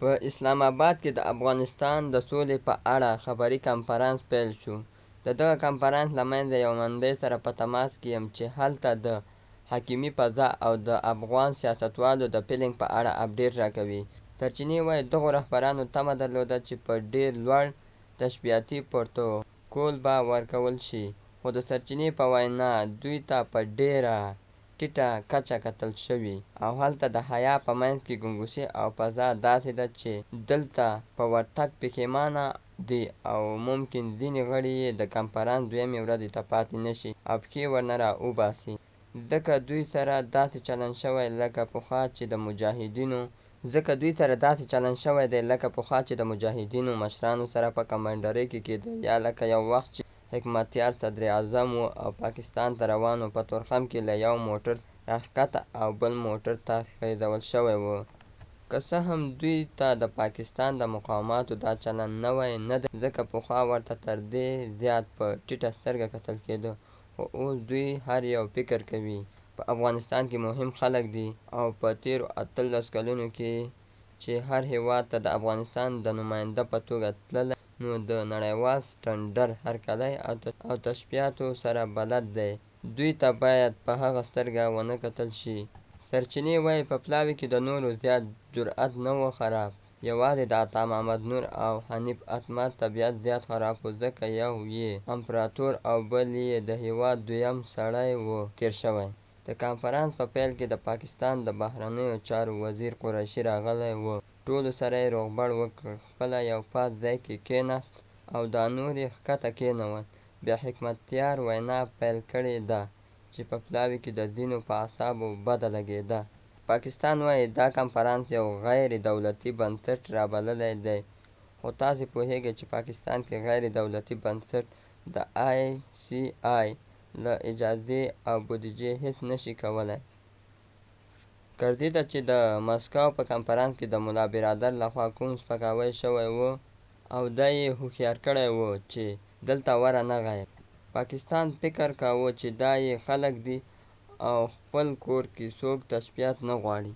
په اسلام اباد کې د افغانستان د سولې په اړه خبري کنفرانس پیل شو. د دغه کنفرانس له منځه یوه منبع سره په تماس کې یم چې هلته د حاکمې فضا او د افغان سیاستوالو د فیلینګ په اړه اپډېټ راکوي. سرچینې وايي دغو رهبرانو تمه درلوده چې په ډېر لوړ تشبیاتي پرتوکول به ورکول شي، خو د سرچینې په وینا دوی ته په ډېره ټیټه کچه کتل شوي او هلته د حیا په منځ کې ګنګوسې او فضا داسې ده چې دلته په ورتګ پښېمانه دي او ممکن ځینې غړي یې د کنفرانس دویمې ورځې ته پاتې نه شي او پښې ورنه را وباسي. ځکه دوی سره داسې چلن شوی لکه پخوا چې د مجاهدینو ځکه دوی سره داسې چلن شوی دی لکه پخوا چې د مجاهدینو مشرانو سره په کمانډرۍ کې کېده یا لکه یو وخت چې حکمتیار صدراعظم و او پاکستان ته روان و، په تورخم کې له یو موټر راښکته او بل موټر ته خېژول شوی و. که څه هم دوی ته د پاکستان د مقاماتو دا چلن نوی نه دی ځکه پخوا ورته تر دې زیات په ټیټه سترګه کتل کېده خو اوس دوی هر یو فکر کوي په افغانستان کې مهم خلک دي او په تېرو 18 کلونو کې چې هر هېواد ته د افغانستان د نماینده په توګه تللی نو د نړیوال سټنډرډ هرکلی او تشریفاتو سره بلد دی، دوی ته باید په هغه سترګه ونه کتل شي. سرچینې وايي په پلاوي کې د نورو زیات جرئت نه و خراب، یوازې د عطا محمد نور او حنیف اتمر طبیعت زیات خراب و ځکه یو یې امپراتور او بل یې د هېواد دویم سړی و تېر شوی. د کنفرانس په پیل کې د پاکستان د بهرنیو چارو وزیر قریشي راغلی و، ټولو سره یې روغبړ وکړ، خپله یو پاس ځای کې کېناست او دا نور یې ښکته کېنول، بیا حکمتیار وینا پیل کړې ده چې په پلاوي کې د ځینو په اعصابو بده لګېده. پاکستان وايي دا کنفرانس یو غیر دولتي بنسټ رابللی دی خو تاسې پوهېږئ چې پاکستان کې غیر دولتي بنسټ د آی سي آی له اجازې او بودیجې هېڅ نه شي کولای. کرزي ته چې د مسکو په کنفرانس کې د ملا برادر لخوا کوم سپکاوی شوی و او دی یې هوښیار کړی و چې دلته ورنه غی، پاکستان فکر کاوه چې دا یې خلک دي او خپل کور کې څوک تشبیات نه غواړي.